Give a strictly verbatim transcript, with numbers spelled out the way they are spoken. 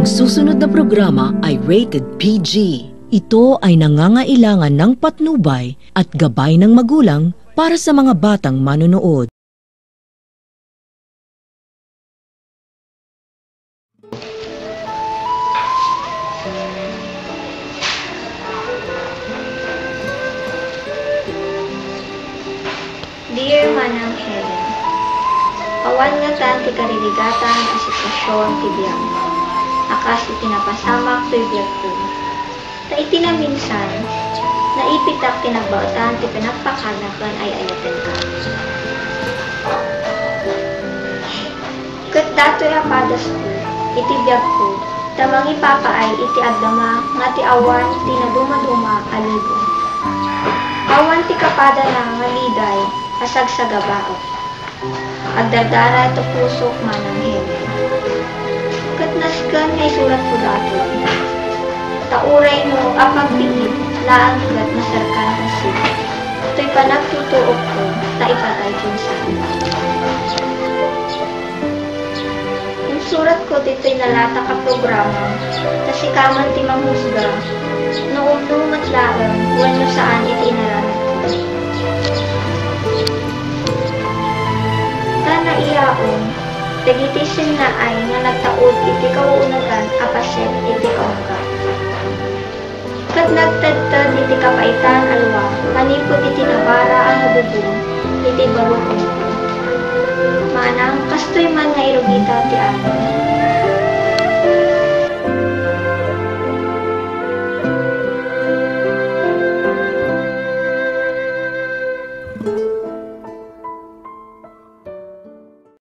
Ang susunod na programa ay rated P G. Ito ay nangangailangan ng patnubay at gabay ng magulang para sa mga batang manonood. Dear Manang Helen, awan ngatan ti karirigatan a sitwasion ti biag, a kas iti napasamak toy biagko. Ta iti naminsan, naipitak ti nagbaetan ti panagpakada ken ay-ayatenka. Ket datoy a padasko iti biagko, ta mangipapaay iti agdama nga ti awan ti nadumaduma a libong. Awan ti kapadana nga liday a sagsagabaek. Agdardara ti pusok, Manang Helen. Ket nasken nga isuratko datoy. Ta uray no apagbiit laeng ket maserkan a sik, toy panagtutuokko ta ipatay ti insan. Insuratko ditoy nalatak a programa, ta sika man ti manghusga no umno met laeng wenno saan iti inaramidko. Ta naiyaon dagiti sinnaay nga nagtaud iti kauunogan a paset iti kaungga. Ket nagtedted iti kapaitan a lua manipud iti nabara a nabubong iti barukon. Manang kastoy man nga irugitan ti amin.